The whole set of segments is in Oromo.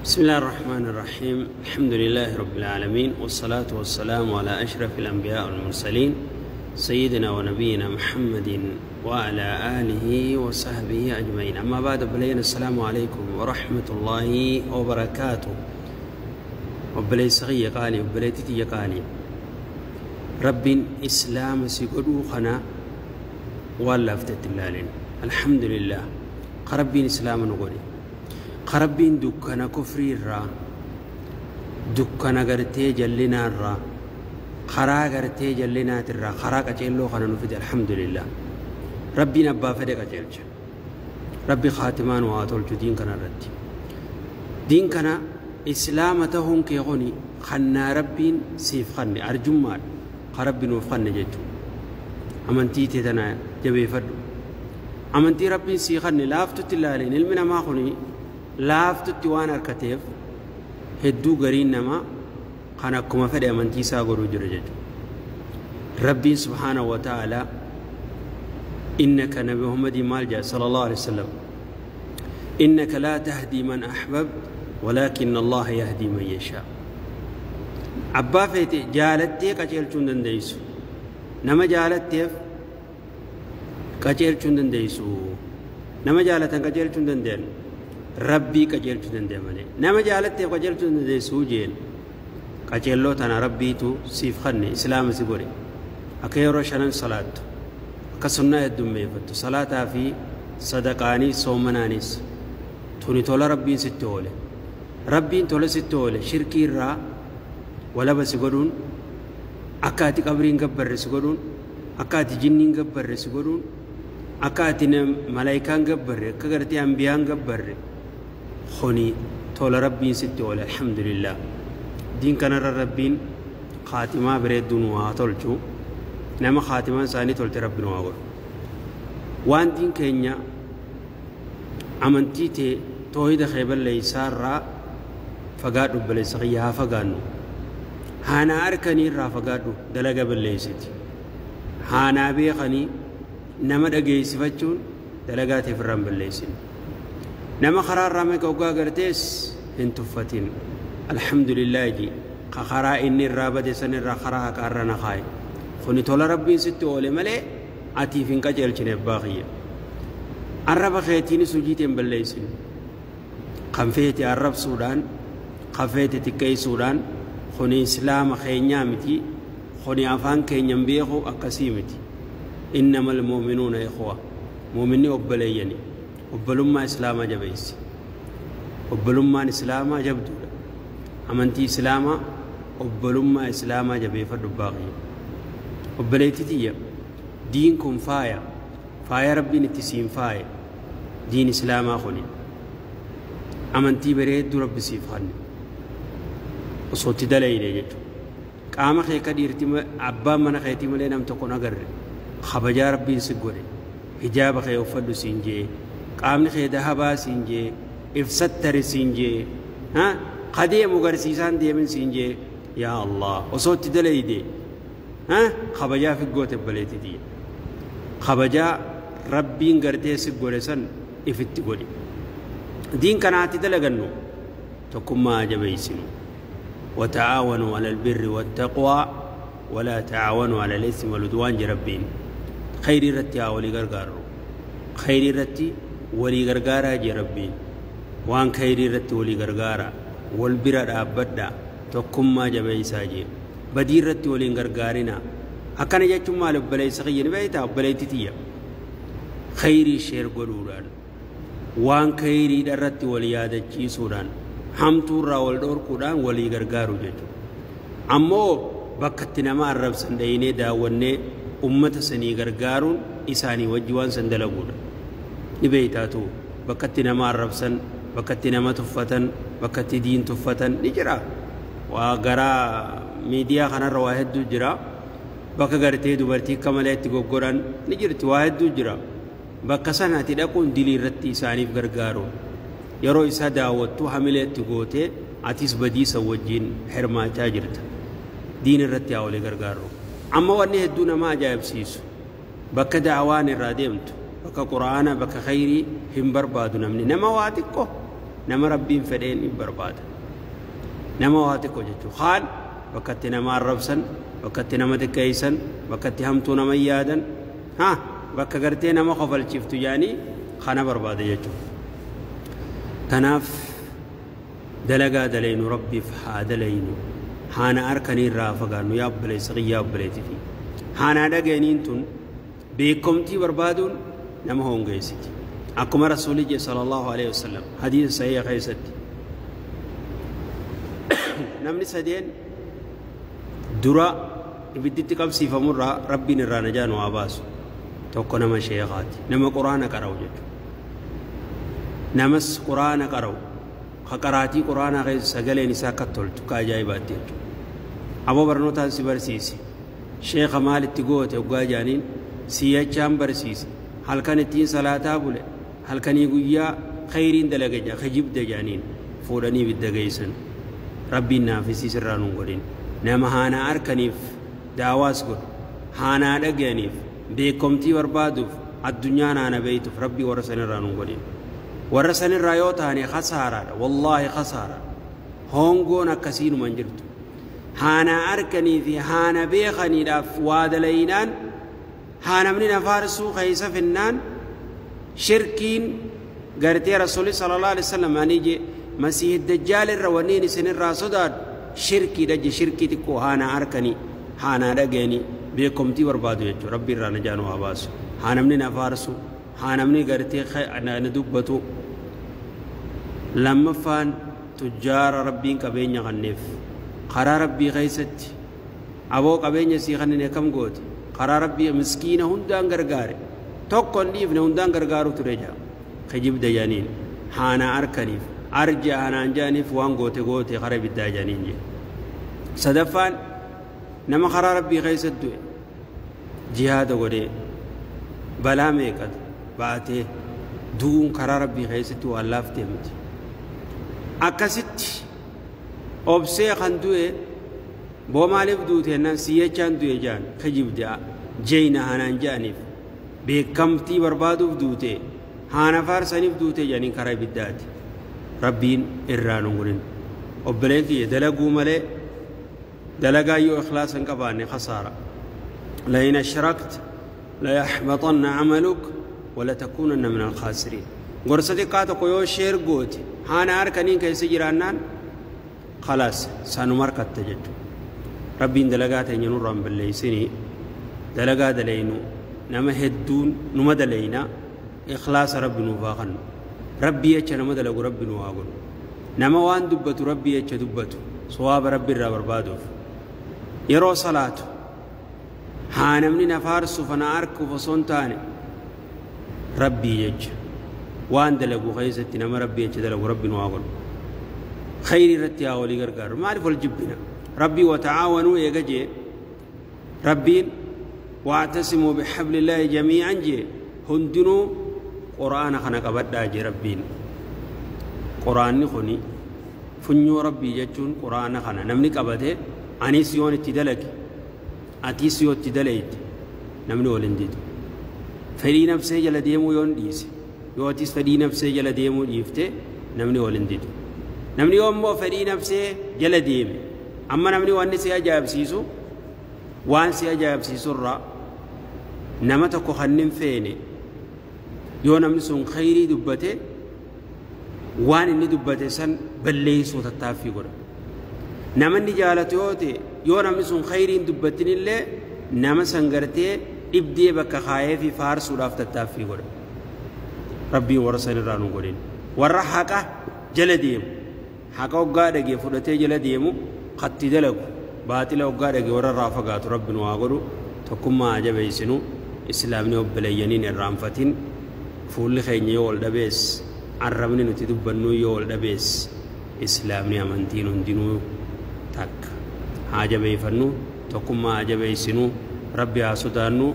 بسم الله الرحمن الرحيم. الحمد لله رب العالمين، والصلاة والسلام على أشرف الأنبياء والمرسلين، سيدنا ونبينا محمد وعلى آله وصحبه أجمعين. أما بعد، بلين السلام عليكم ورحمة الله وبركاته. وبلي صغي قالي وبلي تتي قالي رب إسلام سيقولوا خنا ولا فتت اللالين. الحمد لله قربين إسلام نقولي قربين دكنا كفري الرا دكنا قرتي جلنا الرا خرا قرتي جلنا الرا خرا قجلو خنا نفد. الحمد لله ربي نبا فدق قجلج ربي خاتمان واتول دين كنا ردي دين كنا إسلامتهم كيغني خنا ربين سيف خني أرجمال خربين وفخني جتو أمنتي تدنا جبي فدو أمنتي ربين سيخني لافتو تلالين المنا ما خني لافتو تيوان أركتيف هدو غرين نما خنا كما فدي أمنتي ساغرو جرجتو ربي سبحانه وتعالى إنك نبي محمد مالجا صلى الله عليه وسلم إنك لا تهدي من أحببت ولكن الله يهدي من يشاء. أبا فيتي جالتي قجل چندن ديسو نما جالتي قجل چندن ديسو نما جالتن قجل چندن دين ربي قجل چندن دين مالي نما جالتي قجل چندن ديسو جيل قجلو تنا ربي تو سيف خني إسلام سيقولي أكيرو شنن صلاة أكسنة الدمي فتو صلاة في صدقاني صومنانيس توني تولا ربي ستولي ربي تولا ستولي شركي را ولا بس يقولون أكاتي قبرين قبر يقولون أكاتي جنين قبر يقولون أكاتي ملايكان قبر كغرتي أنبيان قبر خوني تولا ربي ستولي. الحمد لله دين كان ربين خاتمة بريد دونها تولجو نما خاتمة ساني تولت ربنا واقول وان دين كينيا أمنتي تي توحيد خيبر ليسار را فقادو بليسقيها فقانو هانا أركني را فقادو دلقة بليستي هانا بيخني نما دقيس فتشون دلقاتي فرام بليسين نما خرار رامك أوقا قرتيس انتفتين. الحمد لله جي خرا إني الرابد سن الرا خراها كارنا خاي خوني تولا ربي ست أولي ملي عتيفين كجل جنب باقية الرب خيتيني سجيتين بليسين خنفيتي الرب سودان خفيتي تكي سودان خوني إسلام خينيامتي خوني أفان كينيام بيخو أكسيمتي. إنما المؤمنون إخوة مؤمني أبليني أبلما إسلام جبيسي أبلما إسلام جبدو أمنتي إسلام أبلما إسلام جبي فدباغي أبليتي تي دينكم فايا فايا ربي نتسين فايا دين إسلام خوني أمنتي بريد ربي سيف خني وصوتي دليل يجتو قام خي كديرتي أبا من خيتي ملي نم تكون أقر خبجا ربي سجوري حجاب خي وفدو سينجي قام خي ذهبا سينجي إفستر سينجي ها قديم مغرسيسان ديمن سينجي يا الله وصوتي دليل ها خبجا في قوت بليتي دي خبجا ربي غرتي سجوري سن إفتي قولي دين كانت دلغنو تكما جبيسنو وتعاونوا على البر والتقوى ولا تعاونوا على الإثم والعدوان. جربين خير رتي ولي غرغارو خير رتي ولي غرغارا جربين وان خير رتي ولي غرغارا والبر دابدا تكما جبيساجي بدير رتي ولي غرغارنا أكن جچما لبلي سخين بيتا بليتي تي خير شير غروران وان خيري درتي وليادچيسودان hamtuurraa wal dhorkuudhaan walii gargaaru jechuudha. Ammoo bakka itti nama arrabsan dhayinee daawwannee ummata sanii gargaaruun isaanii wajji waan san dalaguudha. Ni beeytaatu bakka itti nama arrabsan, bakka itti nama tuffatan, bakka itti diin tuffatan ni jira. Waa garaa miidiyaa kanarra waa hedduu jira. Bakka gartee dubartii akka malee itti goggoran ni jirti waa hedduu jira. Bakka sanatti dhaquun dilii irratti isaaniif gargaaru. Yeroo isaa daawwattu hamileetti gootee atis badiisa wajjin hirmaachaa jirta. Diin irratti haa walii gargaaru. Amma wanni hedduu nama ajaa'ibsiisu bakka daawaan irraa deemtu bakka quraana bakka khayrii hin barbaadu namni nama waa xiqqoo Nama rabbiin fedheen hin barbaada. Nama waa xiqqoo jechuudha. Kaan bakka itti nama arrabsan, bakka itti nama xiqqeessan, bakka itti hamtuu nama yaadan, haa bakka gartee nama kofalchiiftu yaanii kana barbaada jechuudha. Kanaaf dalagaa dalaynu rabbiif haa dalaynu. Haana harkanii irraa fagaannu yaa obboleessa qiyyaa obboleetiiti. Haanaa dhaga'aniin tun beekumtii barbaaduun nama hongeessiti. Akkuma rasuulli jedhe sallallahu alaihi wasallam hadiisa sahiha keessatti. Namni sadeen dura ibidditti qabsiifamurraa rabbiin irraa najaa nu haa baasu. Tokko nama sheekaati. Nama quraana qara'u jechuudha. Namas quraana qara'u. Ka qaraatii quraanaa keessa sagaleen isaa akka toltu ka ajaa'ibaatti jechuudha. Aboo barnootaan si barsiise. Sheeka maalitti goote hoggaa jaaniin siyyachaan barsiise. Halkan ittiin salaataa bule. Halkanii guyyaa khayriin dalaga jaa kijibda jaaniin fuudhanii ibidda geessan. Rabbiin naafisiis irraa nuun godhin. Nama haanaa harkaniif daawaas godhu. Haanaa dhaga'aniif beekumtii barbaaduuf addunyaan haana beeytuuf rabbii warra sanirraa nuun godhin. Warra sanirraa yoo taane khasaaraadha. Wallaahi khasaara. Hongoon akkasiinuma hin jirtu. Haanaa harkanii fi haana beekaniidhaaf waa dalaynaan haa namni na faarsuu keessa finnaan shirkiin gartee rasuulli sallallahu alaihi wasallam ani je masiihi dajjaal irra wanniin isinirraa sodaadhu shirkiidha je shirkii xiqqoo haanaa harkanii haanaa dhaga'anii beekumtii barbaadu jechuudha. Rabbi irraa najaa nu haa baasu. Haa namni na faarsu, haa namni gartee na dubbatu. Lammaffaan tujjaara rabbiin qabeenya kanneef karaa rabbii keessatti aboo qabeenya sii kanneen akkam goote karaa rabbii miskiina hundaan gargaare tokko hin dhiifne hundaan gargaaru ture jaa kijibda jaaniin haanaa harkaniif arja haanaan jaaniif waan goote goote karaa ibiddaa jaaniin jee. Sadaffaan nama karaa rabbii keessatti du'e jihaada godhee balaa meeqatu baatee du'uun karaa rabbii keessatti waan laaftee miti. Akkasitti obsee kan du'e boo maaliif duute jennaan siyyachaan du'e jaan kijibda jeeyna haanaan jaaniif beekamtii barbaaduuf duute haana faarsaniif duute jaaniin karaa ibiddaati. Rabbiin irraa nu godhin. Obboleen kiyya dalaguu malee dalagaa yoo ikhlaasa hin qabaanne khasaara. لئن أشركت ليحبطن عملك ولتكونن من الخاسرين. Gorsa xiqqaa tokko yoo sheer goote haana harkaniin keessa jiraannaan khalaas sanuma harkatta jechuudha. Rabbiin dalagaa teenya nurraa hin balleessinii dalagaa dalaynu nama hedduun numa dalayna ikhlaasa rabbi nuuf haa kennu. Rabbii jecha nama dalagu rabbi nu haa godhu. Nama waan dubbatu rabbii jecha dubbatu sawaaba rabbi irraa barbaaduuf. Yeroo salaatu haa namni na faarsuuf na arkuuf osoo hin taane rabbii jecha waan dalagu keessatti nama rabbii jecha dalagu rabbi nu haa godhu. Khayrii irratti haa walii gargaaru. Maaliif wal jibbina? Rabbii wata'aawanuu eega jee rabbiin واعتصموا بحبل الله جميعا جي هندنو قرآن خنا قبدا جي ربين قرآن خني فنيو ربي جتون قرآن خنا نمني قبته أني سيون اتدلك أتي سيون اتدليت نمني ولنديد فدي نفسه جل ديمو يون ديس يوتيس فدي نفسه جل ديمو يفته نمني ولنديد نمني يوم مو فدي نفسه جل ديم أما نمني واني سيا سيسو وان سيا سيسو الرا nama tokko kanneen feene yoo namni sun khayrii dubbate waan inni dubbate san balleessuu tattaaffii godha. Nama inni jaalatu yoo ta'e yoo namni sun khayrii hin dubbatin illee nama san gartee dhibdee bakka kaayee fi faarsuudhaaf tattaaffii godha. Rabbiin warra san irraa nu godhin. Warra haqa jala deemu haqa hoggaa dhagee fudhatee jala deemu qatti dalagu baaxila hoggaa dhagee warra irraa fagaatu rabbi nu haa godhu. Tokkummaa jabeessinu islaamni obboleeyyaniin irraanfatin fuulli keenya yoo ol dhabees arrabni nuti dubbannu yoo ol dhabees islaamni amantiin hundinuu takka haa jabeeffannu tokkummaa haa jabeessinu rabbi haa sodaannu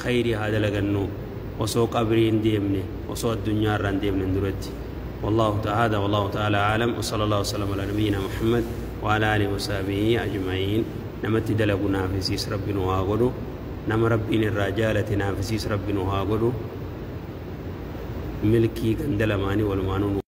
khayrii haa dalagannu osoo qabrii hin deemne osoo addunyaa irraa hin deemne duratti. والله تعالى والله تعالى أعلم وصلى الله وسلم على نبينا محمد وعلى آله وصحبه أجمعين. نمت دلقنا في سيس ربنا وآغلو نم ربين الرجالة نافسيس ربنا وآغلو ملكي قندلماني والمانون.